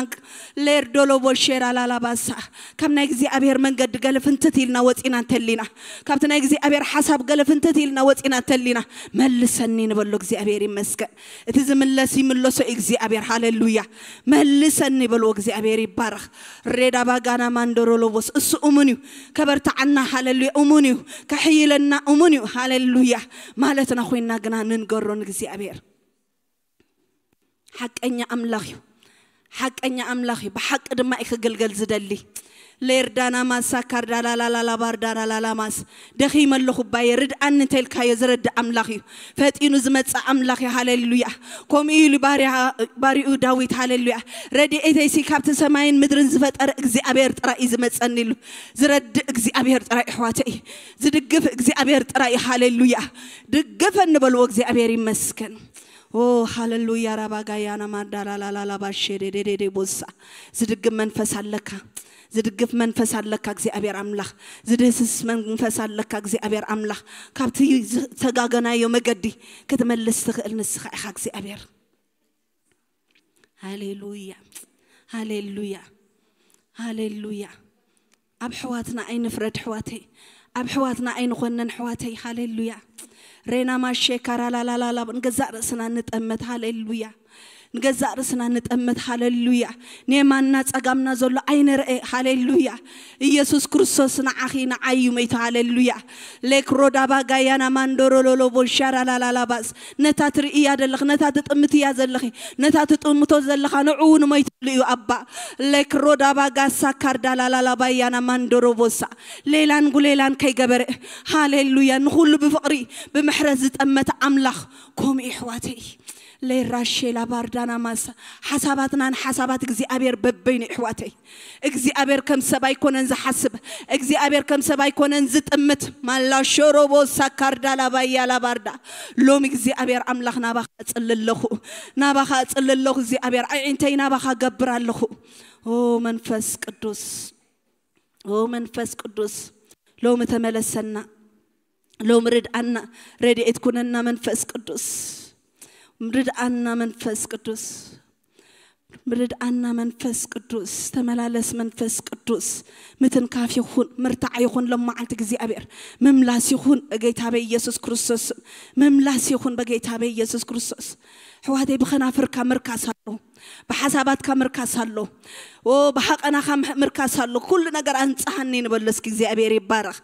ሌርዶሎ ቦሼራ ላላ ባሳ። ካብ ናይ እግዚኣብሔር መንገዲ ገለ ፍንትት ኢልና ወፂና እንተሊና፣ ካብቲ ናይ እግዚኣብሔር ሓሳብ ገለ ፍንትት ኢልና ወፂና እንተሊና፣ መልሰኒ ንበሎ። እግዚኣብሔር ይመስገን። እቲ ዝምለስ ይምለሶ እግዚኣብሔር። ሃሌሉያ። መልሰኒ በልዎ። እግዚኣብሔር ይባረኽ። ሬዳ ባጋና ማንደሮ ሎቦስ እሱ እሙን እዩ። ከበርትዓና። ሃሌሉያ። እሙን እዩ። ከሕይለና እሙን እዩ። ሃሌሉያ። ማለትና ኮይና ግና ንንገሮ ንእግዚኣብሔር። ሓቀኛ ኣምላኽ እዩ። ሓቀኛ ኣምላኽ እዩ። ብሓቂ ድማ እዩ ክግልገል ዝደሊ። ሌርዳና ማሳ ካርዳላላላ ባርዳላላላ ማስ። ደኺመ ኣለኹ ባየ፣ ርድኣኒ እንተልካዮ ዝረድእ ኣምላኽ እዩ። ፈጢኑ ዝመጽእ ኣምላኽ እዩ። ሃሌሉያ። ከምኡ ኢሉ ባርያ-፣ ባሪኡ ዳዊት፣ ሃሌሉያ፣ ረድኤተይሲ ካብቲ ሰማይን ምድርን ዝፈጠረ እግዚኣብሔር ጥራይ እዩ ዝመጸኒ ኢሉ። ዝረድእ እግዚኣብሔር ጥራይ፣ ኣሕዋተይ፣ ዝድግፍ እግዚኣብሔር ጥራይ እዩ። ሃሌሉያ። ድግፈኒ በልዎ። እግዚኣብሔር ይመስገን። ኦ ሃሌሉያ። ራባጋያና ማዳላላላላ ባሼ ዴዴዴዴ ቦሳ። ዝድግፍ መንፈስ ኣለካ። ዝድግፍ መንፈስ ኣለካ እግዚኣብሔር ኣምላኽ። ዝድህስስ መንፈስ ኣለካ እግዚኣብሔር ኣምላኽ። ካብቲ ዝተጋገናዮ መገዲ ክትመልስ ትኽእል ንስኻ ኢኻ እግዚኣብሔር። ሃሌሉያ። ሃሌሉያ። ሃሌሉያ። ኣብ ኣሕዋትና ኣይንፍረድ ኣሕዋተይ። ኣብ ኣሕዋትና ኣይንኾነን ኣሕዋተይ። ሃሌሉያ። ሬና ማሼ ካራላላላላ። ንገዛእ ርእስና ንጠመት። ሃሌሉያ። ንገዛእ ርእስና ንጠመት። ሃሌሉያ። ኔማና ጸጋምና ዘሎ ኣይንርኤ። ሃሌሉያ። ኢየሱስ ክርስቶስ ንዓኺ ንዓይ እዩ መይቱ። ሃሌሉያ። ሌክ ሮዳባ ጋያና ማንዶሮሎሎ ቦሻራ ላላላባስ። ነታ ትርእያ ዘለኽ፣ ነታ ትጥምትያ ዘለኺ፣ ነታ ትጥምቶ ዘለኻ ንዕኡ ንመይትሉ እዩ ኣባ። ሌክ ሮዳባ ጋሳ ካርዳ ላላላባያና ማንዶሮ ቦሳ። ሌላን ጉሌላን ከይገበረ። ሃሌሉያ። ንኹሉ ብፍቕሪ ብምሕረት ዝጠመተ ኣምላኽ። ከምኡ ኣሕዋተይ። ሌራሼላ ባርዳና ማሳ። ሓሳባትናን ሓሳባት እግዚኣብሔር በበይኑ ኣሕዋተይ። እግዚኣብሔር ከም ሰብ ኣይኮነን ዝሓስብ። እግዚኣብሔር ከም ሰብ ኣይኮነን ዝጥምት። ማላ ሾሮቦ ሳካርዳ ላባያ ላባርዳ። ሎም እግዚኣብሔር ኣምላኽ ናባኻ እጽሊ ኣለኹ። ናባኻ እጽሊ ኣለኹ እግዚኣብሔር። ኣዒንተይ ናባኻ ገብር ኣለኹ። ኦ መንፈስ ቅዱስ። ኦ መንፈስ ቅዱስ። ሎም ተመለሰና። ሎም ርድኣና። ረድኤት ኩነና መንፈስ ቅዱስ። ርድኣና መንፈስ ቅዱስ። ርድኣና መንፈስ ቅዱስ። ተመላለስ መንፈስ ቅዱስ። ምትንካፍ ይኹን፣ ምርታዕ ይኹን፣ ሎም መዓልቲ እግዚኣብሔር። ምምላስ ይኹን በጌታ በኢየሱስ ክርስቶስ። ምምላስ ይኹን በጌታ በኢየሱስ ክርስቶስ። ኣሕዋተይ ብኸናፍርካ ምርካስ ኣሎ። ብሓሳባትካ ምርካስ ኣሎ። ኦ ብሓቐናኻ ምሕ-፣ ምርካስ ኣሎ። ኩሉ ነገር ኣንጽሃኒ ንበሎ እስኪ እግዚኣብሔር ይባረኽ።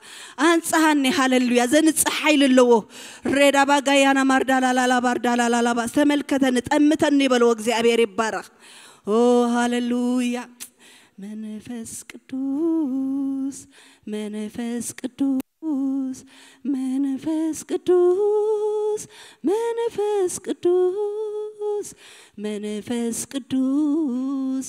ኣንጽሃኒ። ሃሌሉያ። ዘንጽህ ሓይሊ ኣለዎ። ሬዳ ባጋያና ማርዳላላላ ባርዳላላላባ። ተመልከተኒ፣ ጠምተኒ በልዎ። እግዚኣብሔር ይባረኽ። ኦ ሃሌሉያ። መንፈስ ቅዱስ፣ መንፈስ ቅዱስ፣ መንፈስ ቅዱስ፣ መንፈስ ቅዱስ፣ መንፈስ ቅዱስ፣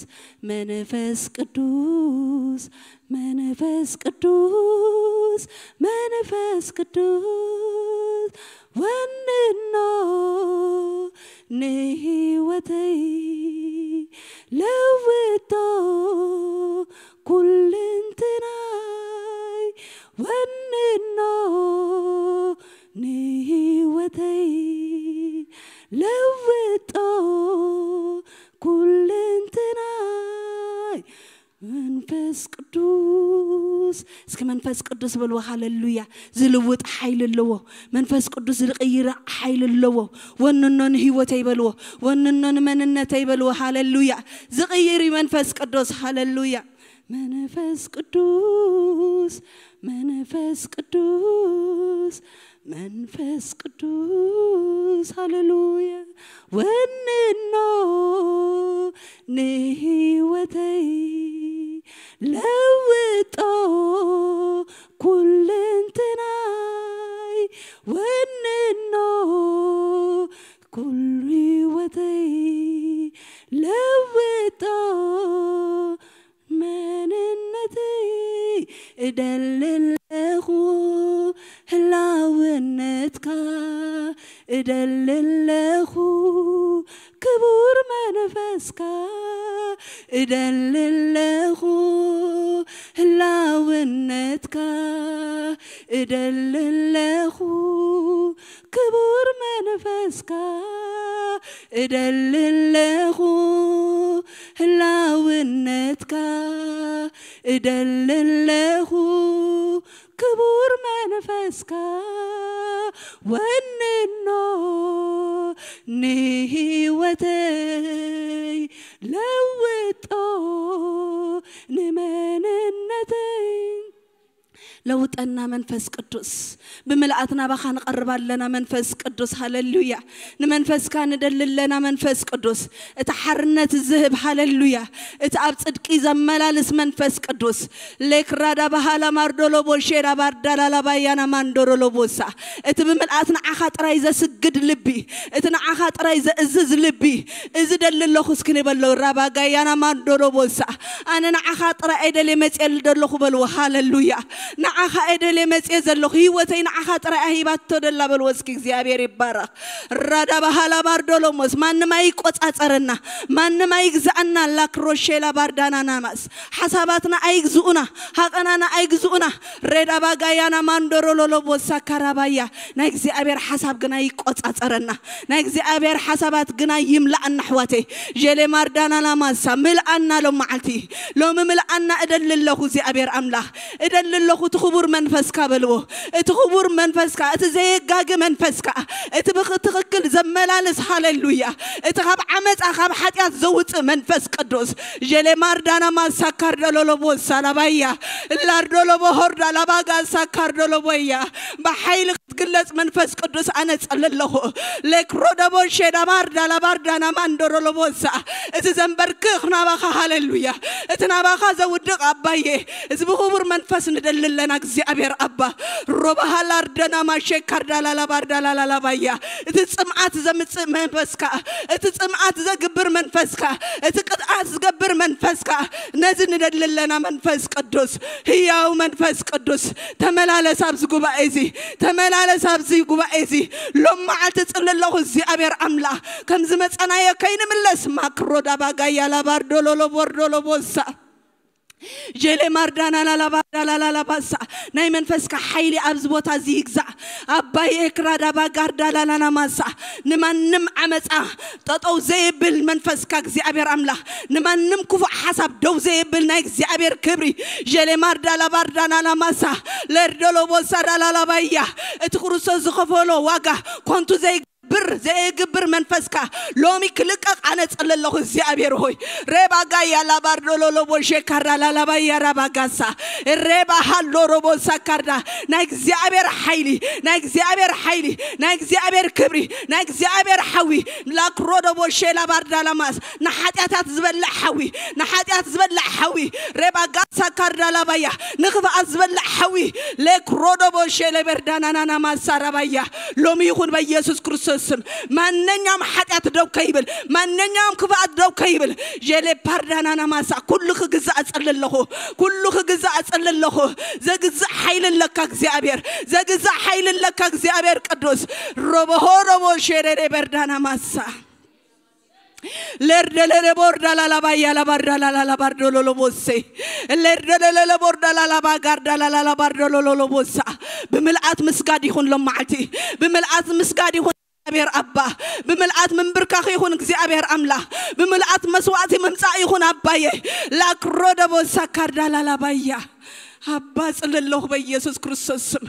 መንፈስ ቅዱስ፣ መንፈስ ቅዱስ፣ መንፈስ ቅዱስ፣ ወንኖ ንህይወተይ ለውጦ ኩልንትናይ ወንኖ ንህይወተይ ለውጦ ኩልንትናይ መንፈስ ቅዱስ። እስኪ መንፈስ ቅዱስ በልዎ። ሃሌሉያ። ዝልውጥ ሓይሊ ኣለዎ። መንፈስ ቅዱስ ዝቕይር ሓይሊ ኣለዎ። ወንኖ ንህይወተይ በልዎ። ወንኖ ንመንነተይ በልዎ። ሃሌሉያ። ዝቕይር እዩ መንፈስ ቅዱስ። ሃሌሉያ። መንፈስ ቅዱስ፣ መንፈስ ቅዱስ መንፈስ ቅዱስ ሃሌሉያ ወንኖ ንህይወተይ ለውጦ ኩልንትናይ ወንኖ ኩሉ ህይወተይ ለውጦ መንነተይ እደሊ ኣለኹ ህላውነትካ እደሊ ኣለኹ ክቡር መንፈስካ እደሊ ኣለኹ ህላውነትካ እደሊ ኣለኹ ክቡር መንፈስካ እደሊ ኣለኹ ህላውነትካ እደሊ ኣለኹ ክቡር መንፈስካ ወንኖ ንህይወተይ ለውጦ ንመንነተይ ለውጠና መንፈስ ቅዱስ ብምልኣት ናባኻ ንቐርብ ኣለና መንፈስ ቅዱስ ሃሌሉያ ንመንፈስካ ንደሊ ኣለና መንፈስ ቅዱስ እቲ ሓርነት ዝህብ ሃሌሉያ እቲ ኣብ ጽድቂ ዘመላልስ መንፈስ ቅዱስ ሌክራዳ ባሃላ ማርዶሎ ቦሼዳ ባርዳላላ ባያና ማንዶሮሎ ቦሳ እቲ ብምልኣት ንዓኻ ጥራይ ዘስግድ ልቢ እቲ ንዓኻ ጥራይ ዘእዝዝ ልቢ እዚ ደሊ ኣለኹ እስኪ ንበሎ ራባ ጋያና ማንዶሮ ቦሳ ኣነ ንዓኻ ጥራይ ኣይደልየ መፅየ ደለኹ በልዎ ሃሌሉያ ንዓኻ እየ ደልየ መፅየ ዘለኹ ህይወተይ ንዓኻ ጥራይ ኣሂባቶ ደላ በልዎ እስኪ እግዚኣብሔር ይባረኽ ራዳ ባሃላ ባርዶሎሞስ ማንም ኣይቆፃፀረና ማንም ኣይግዛኣና ላክሮሼላ ባርዳናናማስ ሓሳባትና ኣይግዝኡና ሃቐናና ኣይግዝኡና ሬዳ ባጋያና ማንዶሮሎሎቦሳ ካራባያ ናይ እግዚኣብሔር ሓሳብ ግና ይቆፃፀረና ናይ እግዚኣብሔር ሓሳባት ግና ይምላኣና ኣሕዋተይ ጀሌ ማርዳናና ማሳ ምልኣና ሎም መዓልቲ ሎሚ ምልኣና እደሊ ኣለኹ እግዚኣብሔር ኣምላኽ እደሊ ኣለኹ እቲ ክቡር መንፈስካ በልዎ እቲ ክቡር መንፈስካ እቲ ዘየጋጊ መንፈስካ እቲ ብትኽክል ዘመላልስ ሃሌሉያ እቲ ካብ ዓመፃ ካብ ሓጢኣት ዘውፅእ መንፈስ ቅዱስ ጀሌ ማርዳና ማሳ ካርደሎሎቦሳ ላባያ ላርዶሎቦ ሆርዳ ላባጋሳ ካርዶሎቦያ ብሓይሊ ክትግለጽ መንፈስ ቅዱስ ኣነ ጸሊ ኣለኹ ሌክሮደቦ ሼዳባርዳ ላባርዳና ማንዶሮሎቦሳ እቲ ዘንበርክኽ ናባኻ ሃሌሉያ እቲ ናባኻ ዘውድቕ ኣባዬ እዚ ብኽቡር መንፈስ ንደሊ ኣለና እግዚኣብሔር ኣባ ሮባሃላርደና ማሼካርዳ ላላባርዳ ላላላባያ እቲ ጽምኣት ዘምጽእ መንፈስካ እቲ ጽምኣት ዘግብር መንፈስካ እቲ ቅጥዓት ዝገብር መንፈስካ ነዚ ንደሊ ኣለና መንፈስ ቅዱስ ህያው መንፈስ ቅዱስ ተመላለስ ኣብዚ ጉባኤ እዚ ተመላለስ ኣብዚ ጉባኤ እዚ ሎም መዓልቲ ጽሊ ኣለኹ እግዚኣብሔር ኣምላኽ ከም ዝመጸናዮ ከይንምለስ ማክሮ ዳባጋያ ላባርዶሎሎ ቦርዶሎ ቦሳ ጀሌ ማርዳና ላላባርዳ ላላላባሳ ናይ መንፈስካ ሓይሊ ኣብዚ ቦታ እዚ ይግዛእ ኣባይ ኤክራዳባ ጋርዳ ላላናማሳ ንማንም ዓመፃ ጠጠው ዘየብል መንፈስካ እግዚኣብሔር ኣምላኽ ንማንም ክፉእ ሓሳብ ደው ዘየብል ናይ እግዚኣብሔር ክብሪ ጀሌ ማርዳ ላባርዳ ናናማሳ ለርደሎ ቦሳ ዳላላባያ እቲ ክርስቶስ ዝኸፈሎ ዋጋ ኮንቱ ዘይ ብር ዘየግብር መንፈስካ ሎሚ ክልቀቕ ኣነ ጸሊ ኣለኹ እግዚኣብሔር ሆይ ሬባ ጋያ ላባርዶሎሎቦ ሼካራ ላላባያ ራባጋሳ ሬባ ሃሎ ሮቦ ሳካርዳ ናይ እግዚኣብሔር ሓይሊ ናይ እግዚኣብሔር ሓይሊ ናይ እግዚኣብሔር ክብሪ ናይ እግዚኣብሔር ሓዊ ላክሮዶቦ ሼላ ባርዳላማስ ንሓጢኣታት ዝበልዕ ሓዊ ንሓጢኣት ዝበልዕ ሓዊ ሬባ ጋሳ ካርዳላባያ ንኽፍኣት ዝበልዕ ሓዊ ሌክሮዶቦ ሼሌ በርዳናናና ማሳራባያ ሎሚ ይኹን በኢየሱስ ክርስቶስ ስም ማንኛውም ሓጢኣት ደው ከይብል ማንኛውም ክፍኣት ደው ከይብል ጀሌ ፓርዳናና ማሳ ኩሉ ክግዛእ ጸሊ ኣለኹ ኩሉ ክግዛእ ጸሊ ኣለኹ ዘግዛእ ሓይሊ ኣለካ እግዚኣብሔር ዘግዛእ ሓይሊ ኣለካ እግዚኣብሔር ቅዱስ ሮቦሆ ሮቦ ሼሬሬ በርዳና ማሳ ሌርደለለ ቦርዳ ላላባያ ላባርዳ ላላላባርዶሎሎቦሴ ሌርደለለለ ቦርዳ ላላባጋርዳ ላላላባርዶሎሎሎቦሳ ብምልኣት ምስጋድ ይኹን ሎም መዓልቲ ብምልኣት ምስጋድ ይኹን እግዚኣብሔር ኣባ ብምልኣት ምንብርካኽ ይኹን እግዚኣብሔር ኣምላኽ ብምልኣት መስዋእቲ ምምፃእ ይኹን ኣባየ ላክሮደቦሳ ካርዳ ላላባያ ኣባ ጽልለኹ በኢየሱስ ክርስቶስ ስም፣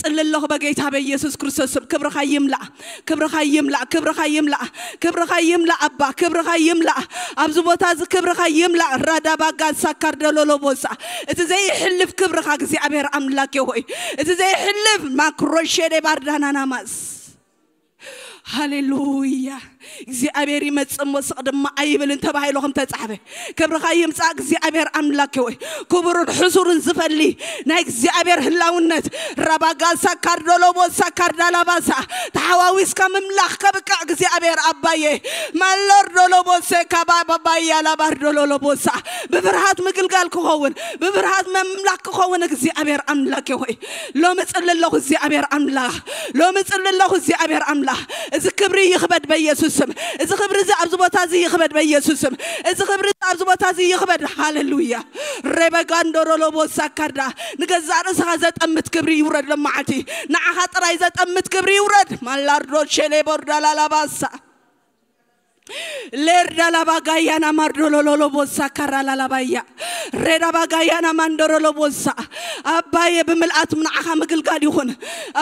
ጽልለኹ በጌታ በኢየሱስ ክርስቶስ ስም። ክብርኻ ይምላእ፣ ክብርኻ ይምላእ፣ ክብርኻ ይምላእ፣ ክብርኻ ይምላእ ኣባ፣ ክብርኻ ይምላእ። ኣብዚ ቦታ እዚ ክብርኻ ይምላእ። ራዳባጋ ሳካር ደሎሎ ቦሳ፣ እቲ ዘይሕልፍ ክብርኻ እግዚኣብሔር ኣምላኬ ሆይ፣ እቲ ዘይሕልፍ ማክሮሼ ዴ ባርዳናናማስ። ሃሌሉያ። እግዚኣብሔር ይመጽእ እሞ ስቕ ድማ ኣይብልን ተባሂሉ ከም ተጻሕፈ፣ ክብርኻ ይምጻእ እግዚኣብሔር ኣምላኬ ሆይ። ክቡርን ሕሱርን ዝፈሊ ናይ እግዚኣብሔር ህላውነት፣ ራባጋሳ ካርዶሎቦሳ ካርዳላባሳ፣ ተሓዋዊስካ ምምላኽ ከብቅዕ እግዚኣብሔር ኣባዬ። ማሎር ዶሎቦሴ ካባባባያ ላባር ዶሎሎቦሳ፣ ብፍርሃት ምግልጋል ክኸውን፣ ብፍርሃት ምምላኽ ክኸውን እግዚኣብሔር ኣምላኬ ሆይ፣ ሎሚ ጽሊ ኣለኹ እግዚኣብሔር ኣምላኽ፣ ሎሚ ጽሊ ኣለኹ እግዚኣብሔር ኣምላኽ። እዚ ክብሪ ይኽበድ በኢየሱስ ስም። እዚ ክብሪ እዚ ኣብዚ ቦታ እዚ ይኽበድ በኢየሱስ ስም። እዚ ክብሪ እዚ ኣብዚ ቦታ እዚ ይኽበድ። ሃሌሉያ። ሬበጋንዶሮሎቦ ሳካርዳ፣ ንገዛእ ርእስኻ ዘጠምት ክብሪ ይውረድ ለመዓልቲ። ንዓኻ ጥራይ ዘጠምት ክብሪ ይውረድ። ማላርዶ ሼሌቦርዳ ላላባሳ፣ ሌርዳ ላባጋያና ማርዶሎሎሎቦሳ ካራ ላላባያ፣ ሬዳ ባጋያና ማንዶሮሎቦሳ። ኣባዬ ብምልኣት ንዓኻ ምግልጋል ይኹን።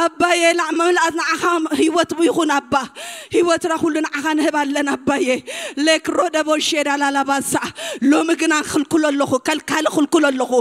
ኣባዬ ላ-፣ ምልኣት ንዓኻ ህይወት ይኹን ኣባ። ህይወትና ኩሉ ንዓኻ ንህብ ኣለና ኣባዬ። ሌክሮ ደቦሼዳ ላላባሳ። ሎሚ ግና ክልኩሎ ኣለኹ፣ ከልካሊ ክልኩሎ ኣለኹ፣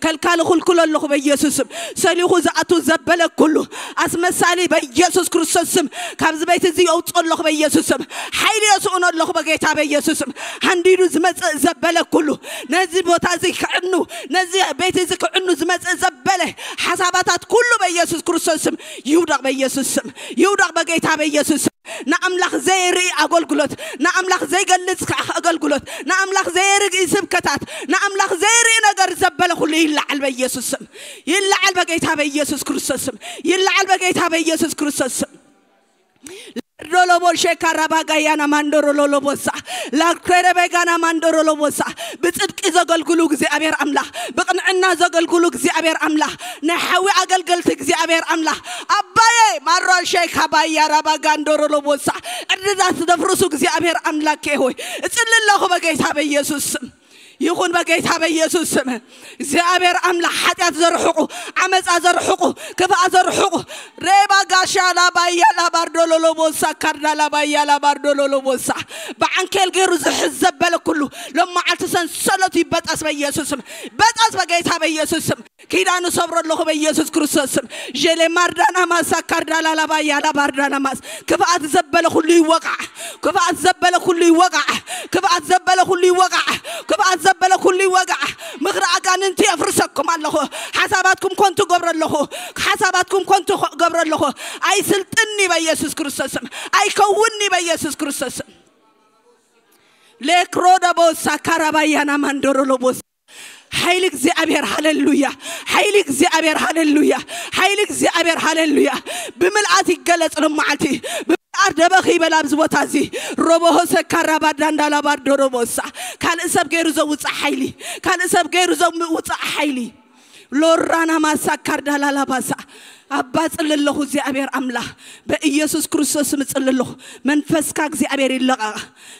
ከልካሊ ክልኩሎ ኣለኹ በኢየሱስ ስም። ሰሊኹ ዝኣቱ ዘበለ ኩሉ ኣስመሳሊ በኢየሱስ ክርስቶስ ስም ካብዚ ቤት እዚ የውፅኦ ኣለኹ በኢየሱስ ስም። ሓይሊ የስእኖ ኣለኹ በጌታ በኢየሱስ ስም። ሃንዲዱ ዝመፅእ ዘበለ ኩሉ ነዚ ቦታ እዚ ክዕኑ፣ ነዚ ቤት እዚ ክዕኑ ዝመፅእ ዘበለ ሓሳባታት ኩሉ በኢየሱስ ክርስቶስ ስም ይውደቕ፣ በኢየሱስ ስም ይውደቕ፣ በጌታ በኢየሱስ ስም። ንኣምላኽ ዘይርኢ ኣገልግሎት፣ ንኣምላኽ ዘይገልጽ ከ-፣ ኣገልግሎት፣ ንኣምላኽ ዘይርኢ ስብከታት፣ ንኣምላኽ ዘይርኢ ነገር ዘበለ ኩሉ ይለዓል በኢየሱስ ስም። ይለዓል በጌታ በኢየሱስ ክርስቶስ ስም። ይለዓል በጌታ በኢየሱስ ክርስቶስ ስም። ዶሎቦ ሼካራ ባጋያና ማንዶሮ ሎሎቦሳ፣ ላክሬረ ቤጋና ማንዶሮ ሎቦሳ። ብጽድቂ ዘገልግሉ እግዚኣብሔር ኣምላኽ፣ ብቕንዕና ዘገልግሉ እግዚኣብሔር ኣምላኽ፣ ናይ ሓዊ ኣገልገልቲ እግዚኣብሔር ኣምላኽ። ኣባዬ ማሮሼ ካባያ ራባጋንዶሮ ሎቦሳ፣ ዕድላት ዘፍርሱ እግዚኣብሔር ኣምላኬ ሆይ፣ እጽሊ ኣለኹ በጌታ በኢየሱስ ስም። ይኹን በጌታ በኢየሱስ ስም። እግዚኣብሔር ኣምላኽ ሓጢኣት ዘርሕቑ፣ ዓመፃ ዘርሕቑ፣ ክፍኣት ዘርሕቑ፣ ሬባ ጋሻ ላባያ ላባርዶሎሎቦሳ ካርዳ ላባያ ላባርዶሎሎቦሳ፣ ብዓንኬል ገይሩ ዝሕዝ ዘበለ ኩሉ ሎም መዓልቲ ሰንሰለቱ ይበጠስ በኢየሱስ ስም። በጠስ በጌታ በኢየሱስ ስም። ኪዳኑ ሰብሮ ኣለኹ በኢየሱስ ክርስቶስ ስም። ዤሌ ማርዳና ማሳ ካርዳ ላላባያ ላባርዳና ማስ። ክፍኣት ዘበለ ኩሉ ይወቃዕ። ክፍኣት ዘበለ ኩሉ ይወቃዕ። ክፍኣት ዘበለ ኩሉ ይወቃዕ። ክፍኣት ዘበለ ኩሉ ይወቃዕ። ምኽሪ ኣጋንንቲ የፍርሰኩም ኣለኹ። ሓሳባትኩም ኮንቱ ገብረ ኣለኹ። ሓሳባትኩም ኮንቱ ገብረ ኣለኹ። ኣይስልጥኒ በኢየሱስ ክርስቶስ ስም። ኣይከውኒ በኢየሱስ ክርስቶስ ስም። ሌክሮ ደቦሳ ካራባያና ማንዶሮ ሎቦሳ። ሓይሊ እግዚኣብሔር ሃሌሉያ። ሓይሊ እግዚኣብሔር ሃሌሉያ። ሓይሊ እግዚኣብሔር ሃሌሉያ። ብምልኣት ይገለጽ ሎም መዓልቲ። ብምልኣት ደበኽ ይበል ኣብዚ ቦታ እዚ። ሮቦሆ ሰካራ ባዳንዳላ ባርዶ ሮቦሳ። ካልእ ሰብ ገይሩ ዘውፅእ ሓይሊ። ካልእ ሰብ ገይሩ ዘውፅእ ሓይሊ። ሎራና ማሳ ካርዳላላ ባሳ። ኣባ ጽሊ ኣለኹ እግዚኣብሔር ኣምላኽ። በኢየሱስ ክርስቶስ ስም ጽሊ ኣለኹ። መንፈስካ እግዚኣብሔር ይለቐቕ።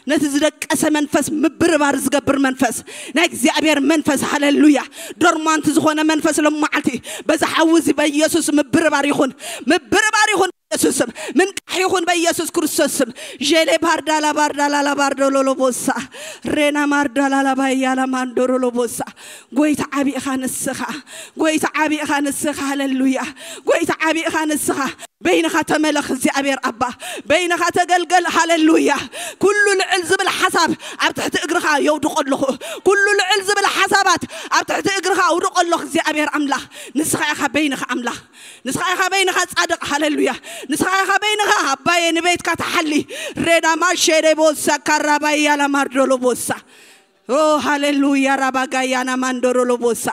ነቲ ዝደቀሰ መንፈስ ምብርባር ዝገብር መንፈስ። ናይ እግዚኣብሔር መንፈስ ሃሌሉያ። ዶርማንት ዝኾነ መንፈስ ሎም መዓልቲ በዛ ሓዊ እዚ በኢየሱስ ምብርባር ይኹን። ምብርባር ይኹን። ኢየሱስ ስም ምንቃሕ ይኹን በኢየሱስ ክርስቶስ ስም። ዤሌ ባርዳላ ባርዳላላ ባርዶሎሎቦሳ ሬና ማርዳላላ ባያላ ማንዶሮሎቦሳ። ጎይታ ዓቢኻ ንስኻ። ጎይታ ዓቢኻ ንስኻ። ሃሌሉያ። ጎይታ ዓቢኻ ንስኻ። በይንኻ ተመለኽ እግዚኣብሔር ኣባ። በይንኻ ተገልገል። ሃሌሉያ። ኩሉ ልዕል ዝብል ሓሳብ ኣብ ትሕቲ እግርኻ የውድቆ ኣለኹ። ኩሉ ልዕል ዝብል ሓሳባት ኣብ ትሕቲ እግርኻ ኣውድቆ ኣለኹ እግዚኣብሔር ኣምላኽ። ንስኻ ኢኻ በይንኻ ኣምላኽ። ንስኻ ኢኻ በይንኻ ጻድቕ። ሃሌሉያ። ንስኻ ኢኻ በይንኻ ኣባዬ ንቤትካ ተሓሊ። ሬዳ ማሼ ዴቦሳ ካራባያ ላማርዶሎቦሳ። ኦ ሃሌሉያ። ራባጋያና ማንዶሮሎቦሳ።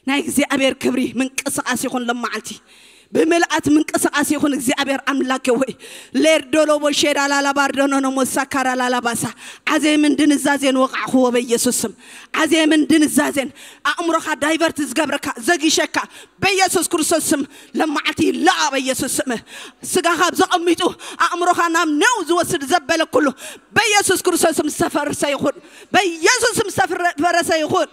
ናይ እግዚኣብሔር ክብሪ ምንቅስቃስ ይኹን ለመዓልቲ። ብምልኣት ምንቅስቃስ ይኹን እግዚኣብሔር ኣምላኬ ሆይ። ሌርዶሎቦ ሼዳ ላላባርዶኖኖሞ ሳካራ ላላባሳ። ዓዜምን ድንዛዜን ወቃዕኽዎ በኢየሱስ ስም። ዓዜምን ድንዛዜን ኣእምሮኻ ዳይቨርት ዝገብረካ ዘጊሸካ በኢየሱስ ክርስቶስ ስም ለመዓልቲ ይለኣ በኢየሱስ ስም። ስጋኻ ኣብ ዘቐሚጡ ኣእምሮኻ ናብ ኔው ዝወስድ ዘበለ ኩሉ በኢየሱስ ክርስቶስ ስም ዝተፈረሰ ይኹን። በኢየሱስ ስም ዝተፈረሰ ይኹን።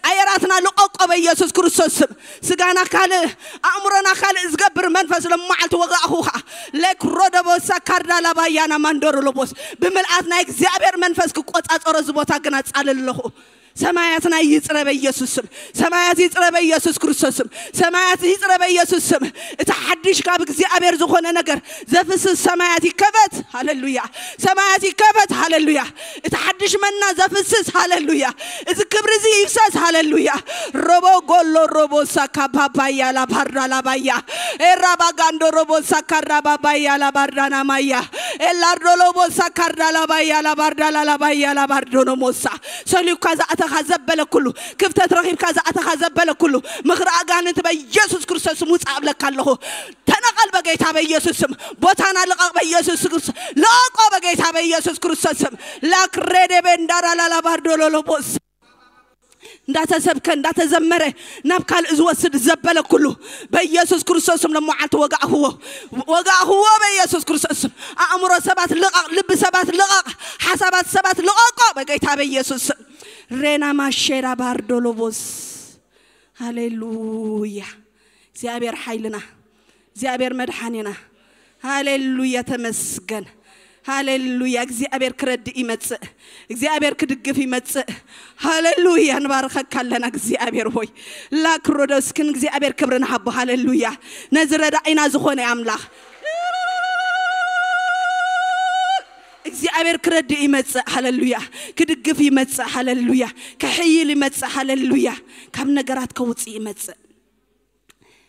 ኣየራትና ልቐቆ በኢየሱስ ክርስቶስ ስም። ስጋና ካልእ ኣእምሮና ካልእ ዝገብር መንፈስ ለመዓልቲ ወጋእኹ ኸዓ። ሌክ ሮደቦሳ ካርዳ ላባያና ማንዶሮ ሎቦስ ብምልኣት ናይ እግዚኣብሔር መንፈስ ክቆጻጸሮ እዚ ቦታ ግን ኣጻልል ኣለኹ። ሰማያትና ይጽረ በኢየሱስ ስም። ሰማያት ይጽረ በኢየሱስ ክርስቶስ ስም። ሰማያት ይጽረ በኢየሱስ ስም። እቲ ሓድሽ ካብ እግዚኣብሔር ዝኾነ ነገር ዘፍስስ ሰማያት ይከፈት። ሃሌሉያ። ሰማያት ይከፈት። ሃሌሉያ። እቲ ሓድሽ መና ዘፍስስ። ሃሌሉያ። እዚ ክብሪ እዚ ይፍሰስ። ሃሌሉያ። ሮቦ ጎሎ ሮቦ ሳካ ባባያ ላባርዳ ላባያ ኤራባጋንዶ ሮቦ ሳካራ ባባያ ላባርዳና ማያ ኤላርዶ ሎቦ ሳካርዳ ላባያ ላባርዳ ላላባያ ላባርዶ ኖሞሳ ሰሊኳ ዝኣተኻ ዘበለ ኩሉ ክፍተት ረኺብካ ዝኣተኻ ዘበለ ኩሉ ምኽሪ ኣጋንንት በኢየሱስ ክርስቶስ ስም ውፃእ እብለካ ኣለኹ። ተነቐል በጌታ በኢየሱስ ስም። ቦታና ልቐቕ በኢየሱስ ክርስቶስ። ለቆ በጌታ በኢየሱስ ክርስቶስ ስም። ላክሬዴ ቤንዳራ ላላባርዶ ሎሎቦስ እንዳተሰብከ እንዳተዘመረ ናብ ካልእ ዝወስድ ዘበለ ኩሉ በኢየሱስ ክርስቶስ ስም ለመዓልቲ ወጋእኽዎ። ወጋእኽዎ በኢየሱስ ክርስቶስ ስም። ኣእምሮ ሰባት ልቐቕ፣ ልቢ ሰባት ልቐቕ፣ ሓሳባት ሰባት ልቐቆ በጌታ በኢየሱስ ስም። ሬና ማሼራ ባርዶሎቦስ። ሃሌሉያ። እግዚኣብሔር ሓይልና፣ እግዚኣብሔር መድሓኒና። ሃሌሉያ ተመስገን። ሃሌሉያ። እግዚኣብሔር ክረድእ ይመጽእ። እግዚኣብሔር ክድግፍ ይመጽእ። ሃሌሉያ። ንባርኸካ ኣለና እግዚኣብሔር ሆይ። ላክሮዶስ ግን እግዚኣብሔር ክብሪ ንሃቦ። ሃሌሉያ። ነዚ ረዳኢና ዝኾነ ኣምላኽ እግዚኣብሔር ክረድእ ይመጽእ። ሃሌሉያ። ክድግፍ ይመጽእ። ሃሌሉያ። ክሕይል ይመጽእ። ሃሌሉያ። ካብ ነገራት ከውጽእ ይመጽእ።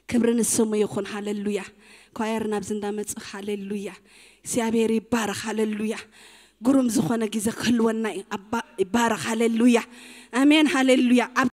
ክብሪ ንስሙ ይኹን። ሃሌሉያ። ኳየር ናብዚ እንዳመጽእ ሃሌሉያ። እግዚኣብሔር ይባረኽ። ሃሌሉያ። ግሩም ዝኾነ ግዜ ክህልወና እዩ። ኣባ ይባረኽ። ሃሌሉያ። ኣሜን። ሃሌሉያ። ኣብ